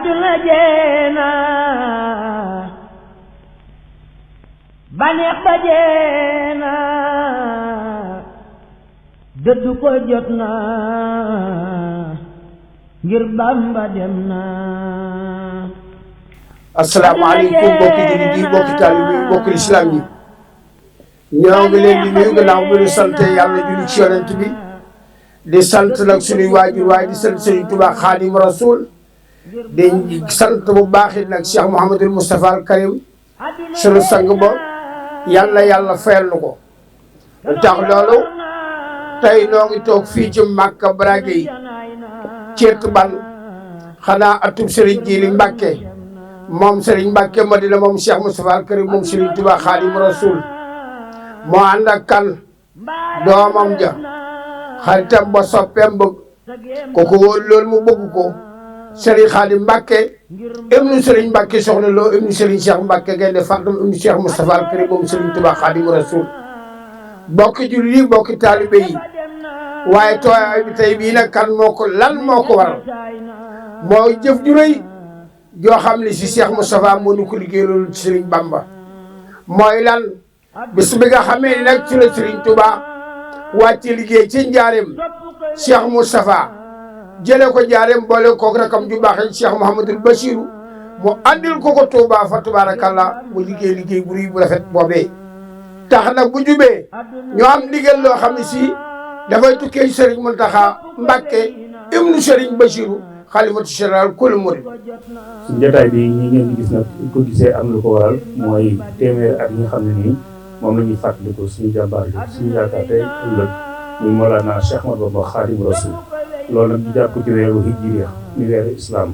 adduna jeena baneex ba jeena dëddu ko jot na ngir Bamba dem na. asalaamaaleykum mbokki jullit yi mbokki taalibe yi mbokki lislaam yi ñoo ngi leen di nuyu gannaaw bi ñu sant yàlla julli ci yonent bi di sant nag suñuy waajur waaye di sant Sëriñ Tuubaa Xaadimu Rasuul di sant bu baax it nag Cheikh Mouhamadul Moustapha al Karim sunu sang ba yàlla fayal nu ko. tax loolu tey noo ngi toog fii ci Màkka Brage yi ceet ban xanaa atub Sëriñ Jili Mbàkke moom Sëriñ Mbàkke Madina moom Cheikh Moustapha al Karim moom Sëriñ Tuubaa Xaadimu Rasuul moo ànd ak kan doomam ja xaritam ba soppeem bëgg kooku wóor loolu mu bëgg ko Sëriñ Xaadim Mbàkke ibnu Sëriñ Mbàkke soxna loo ibnu Sëriñ Cheikh Mbàkke Gaynde Fatma ibnu Cheikh Moustapha al Karim moom Sëriñ Tuubaa Xaadimu Rasuul bokki jullit yi bokki taalibe yi waaye tooyaay bi tey bii nag kan moo ko lan moo ko waral mooy jëf ju rëy joo xam ne si Cheikh Moustapha moo nu ko liggéey loolu ci Sëriñ Bamba mooy lan bis bi nga xamee ni nag ci la Sëriñ Tuubaa wàcce liggéey ci njaareem Cheikh Moustapha jëlee ko njaareem boole koog rakam ju baax Cheikh Mouhamadul Bachiru mu andil ko Tuubaa fa tabarakallah mu liggéey bu rëy bu rafet boobee tax nag bu jubee ñoo am ndigal loo xam ne si dafay tukkee Sëriñ Muntaxa Mbàkke ibnu Sëriñ Bachiru xalifatu général kul murid. suñu jotaay bi ñi ngeen di gis nag ko gisee am lu ko waral mooy téeméer at yi nga xam ne nii moom la ñuy fàttaliku suñu jàmbaar bi suñu yaakaar tey ëllëg muy Mawlana Cheikh Ahmadou Bamba Xaadimu Rasuul loolu nag ñu jàpp ci weeru hijriya muy weeru islam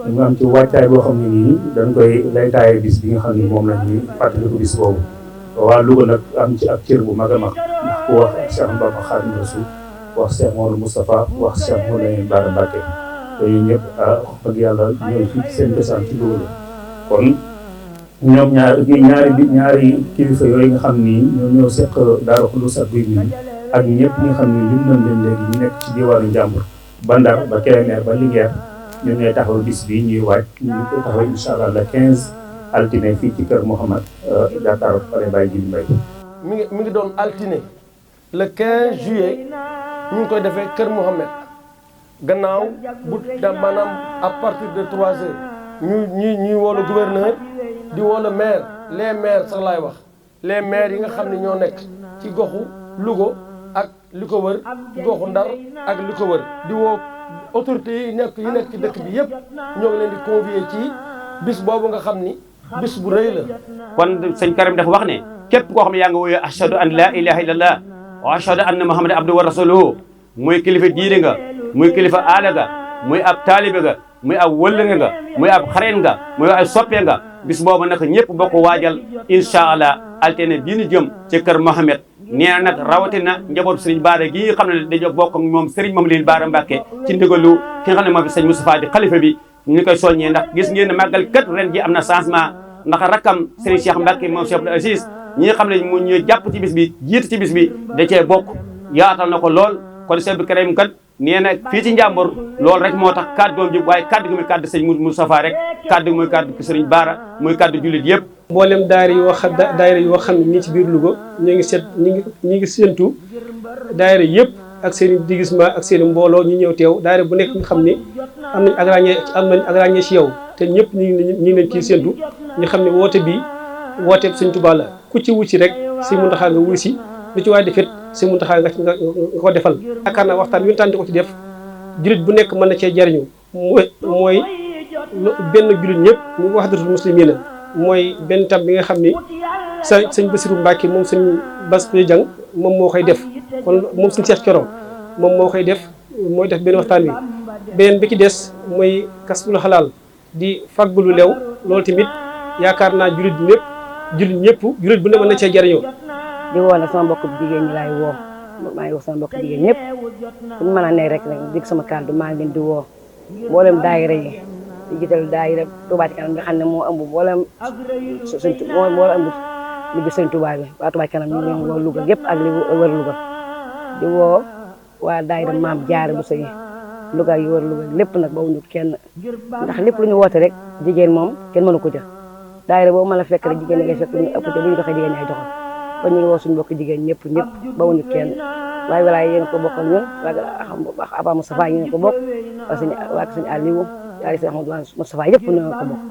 ñu am ci wàccaay boo xam ne nii dañ koy lay taaye bis bi nga xam ne moom la ñuy fàttaliku bis boobu waa Louga nag am ci ak cër bu mag a mag ndax ku wax Cheikh Ahmadou Bamba Xaadimu Rasuul wax Cheikh Mouhamadou Moustapha wax Cheikh Mouhamadou Bara Mbacké te ñun ñëpp wax dëgg yàlla ñooy fii seen cosaan ci Louga kon ñoom ñaari kilifa yooyu nga xam ni ñoo seq Daaru Xudoos ak Guy Mbind ak ñëpp ñi nga xam ni lim nañ leen léegi ñu nekk ci diwaanu Njàmbur ba Ndar ba Kébémer ba Linguère ñun ñooy taxaw bis bi ñuy waaj ñu ngi koy taxaw incha allah le 15 altine fii ci kër Mouhamad jàkkaarloo pare Baye Djily Mbaye mi ngi doon altine le 15 juillet ñu ngi koy defee kër Mouhamad gannaaw bu maanaam à partir de 3 heures ñuy woo le gouverneur di woo le maire les maires sax laay wax les maires yi nga xam ne ñoo nekk ci goxu Louga ak li ko wër goxu Ndar ak li ko wër di woo autorités yi nekk ci dëkk bi yëpp ñoo ngi leen di convier ci bis boobu nga xam ni bis bu rëy la. kon sëñ Karim dafa wax ne képp koo xam ne yaa ngi woowee ashhadu an la ilaha illallah wa ashhadu anna muhammadan abduhu wa rasuluhu muy kilifa diine nga muy kilifa aada ga muy ab taalibe ga muy ab wëllënge nga muy ab xareen nga muy ab soppe nga bis boobu nag ñëpp bokk waajal incha allah altine bii ñu jëm ci kër Mohamed nee na nag rawatina njabootu Serigne Bara gi nga xam ne dañoo bokk ak moom Serigne Mamadou Bara Mbacké ci ndigalu ki nga xam ne moom sëñ Moustapha di xalifa bi ñu koy soññee ndax gis ngeen ne màggal kat ren ji am na changement ndax rakkam Serigne Cheikh Mbacké moom Cheikh Abdou Aziz ñi nga xam ne mu ñu jàpp ci bis bi jiitu ci bis bi da cee bokk yaatal na ko lool kon Cheikh Abdou Karim kat nee na fii ci Njàmbur loolu rek moo tax kàddu gi waaye kàddu gi muy kàddu sëñ Moustapha rek kàddu gi muy kàddu Serigne Bara muy kàddu jullit yëpp. mboolem daayira yoo xam ne nii ci biir Louga ñu ngi séentu daayira yëpp ak seen i déguisement ak seen i mbooloo ñu ñëw teew daayira bu nekk ñu xam ne am nañ ak ràññee ci yow te ñëpp ñu ngi leen ciy séentu ñu xam ne woote bi woote Sëñ Tuubaa la ku ci wusi rek Sëñ Muntaxaa nga wuy si lu ci waay defet Sëñ Muntaxaa nga ko defal. yaakaar naa waxtaan wi ñu tànn ko ci def jullit bu nekk mën na cee jariñu mooy benn jullit ñëpp mu wahdatul muslimiina mooy benn tam bi nga xam ni sëñ Bassirou Mbacké moom sëñ Bass Jang moom moo koy def kon moom sëñ Cheikh Thioro moom moo koy def mooy def benn waxtaan wi beneen bi ci des mooy kasbul xalaal di fàggulu lew loolu tamit yaakaar naa jullit ñëpp jullit bu ne mën na cee jariñoo. di woo nag sama mbokk jigéen ñi laay woo maa ngi woo sama mbokk jigéen ñëpp fu ñu mën a nekk rek dégg sama kàddu maa ngi leen di woo mboolem daayira yi di jiital daayira Touba Ca Kanam nga xam ne moo ëmb mboolem moo ëmb liggéey Sëñ Touba bi waa Touba Ca Kanam ñu ngi leen woo Louga gépp ak li wër Louga di woo waa daayira Maam Jaara bu sëy Louga yi wër Louga lépp nag bawuñu kenn ndax lépp lu ñu woote rek jigéen moom kenn mënu ko jëf daayira boobu mën a fekk rek jigéen ñi ngay fekk ñu ëpp te bu ñu doxee jigéen ñi ay doxal kon ñu ngi woo suñu mbokk jigéen ñëpp bawuñu kenn waaye walaay yéen ko bokkal ñun waaye xam bu baax Aba Moustapha yéen ko bokk waa suñu Aliou daal di Ahmadou Moustapha yëpp ñoo ko bokk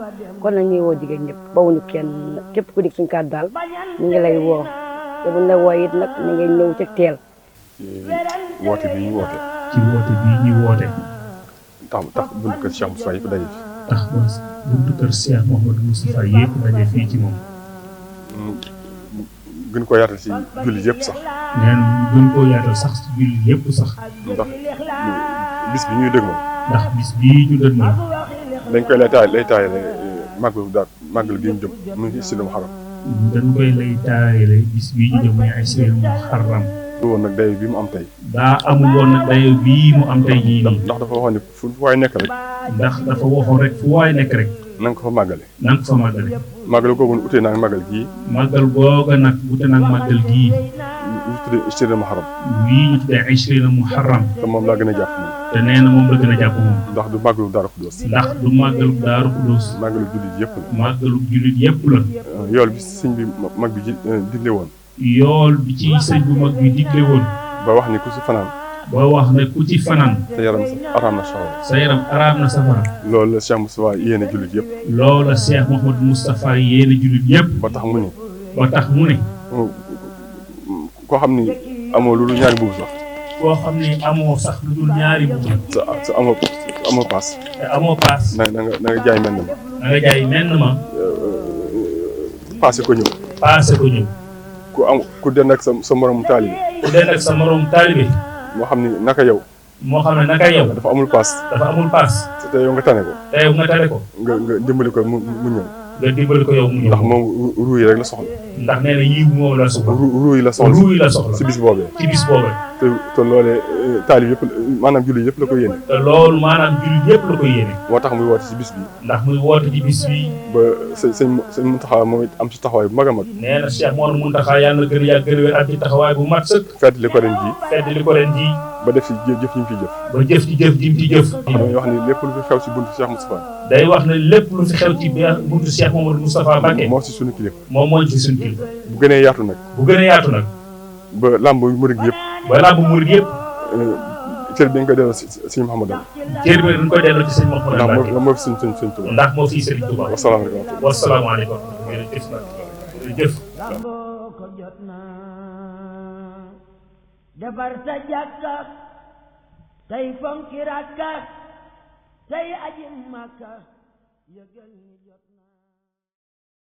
kon nag ñu ngi woo jigéen ñëpp bawuñu kenn képp ku dig suñu kàddu daal ñu ngi lay woo te buñ la woo it nag ñu ngi ñëw ci teel woote bi ñu woote ci woote bii ñu woote tax buntu kër Cheikh Moustapha yëpp daje fi tax ba buntu kër Cheikh Mouhamadou Moustapha yëpp daje fii ci moom gën ko yaatal si jullit yëpp sax neen gën koo yaatal sax ci jullit yëpp sax ndax bis bi ñuy dëgmal ndax bis bii ñu dëgmal dañ koy lay taayale màggal gi ñu jëm mu ngi si lu mu xaram dañ koy lay taayale bis bii ñu jëm muy ay seen muharram lu woon nag dayo bi mu am tey daa amul woon nag dayo bii mu am tey jii nii ndax dafa waxoon ne fu waay nekk rek ndax dafa waxoon rek fu waay nekk rek na nga ko fa màggale na nga ko fa màggale màggal googu utee naag màggal gii màggal googa nag wute nag màggal gii ñu tuddee Ishrina Muharram wii ñu tuddee Ishrina Muharram te moom laa gën a jàpp moom te nee na moom la gën a jàpp moom ndax du màggalu Daaru Xudoos ndax du màggalu Daaru Xudoos màggalu jullit yëpp la màggalu jullit yëpp la yool bi sëñ bi mag bi digle woon yool bi ci sëñ bu mag bi digle woon ba wax ni ku si fanaan ba wax ne ku ci fanaan sa yaram araam na safara sa yaram araam na safara loolu la Cheikh Moustapha yéene jullit yëpp loolu la Cheikh Mouhamadou Moustapha yéene jullit yëpp ba tax mu ne koo xam ni amoo lu dul ñaari mbubb sax koo xam ni amoo sax lu dul ñaari mbubb sa amoo paas te amoo paas na nga jaay menn ma na nga jaay menn ma paase ko ñëw ku den ak sa morom taalibe ku den ak sa morom taalibe moo xam ni naka yow dafa amul paas te yow nga tane ko nga dimbali ko mu ñëw nga dimbali ko yow mu ñëw ndax moom ruu yi rek la soxla ndax nee na yiw moom la soxla ruu yi la soxla si bis boobee te loolee taalib yëpp maanaam jullit yëpp la ko yéene te loolu maanaam jullit yëpp la ko yéene moo tax muy woote si bis bi ndax muy woote ci bis bi ba sëñ Muntaxa moom it am ci taxawaay bu mag a mag nee na Cheikh Mouhamadou Mountakha yàlla na gën a yàgg gën a wér am ci taxawaay bu mat sëkk feddali ko ren ji ba def si jëf yi mu fi jëf ba jëf ci jëf ji mu ci jëf damay wax ni lépp lu fi xew si buntu Cheikh Moustapha day wax ne lépp lu fi xew ci buntu Cheikh Mouhamadou Moustapha Mbacké moo si suñu kilifa moom mooy ci suñu kilifa bu gënee yaatu nag ba làmb murid yëpp cër bi dañ koy delloo si sëñ Mouhamadou cër bi dañ koy delloo ci sëñ Mouhamadou Mbacké ndax moo fi sëñ Tuubaa ndax moo fi sëñ Tuubaa wasalaamaaleykum jërëjëf defar sa jàkka tey fonki rakka tey aji Makka yëgal ni jot na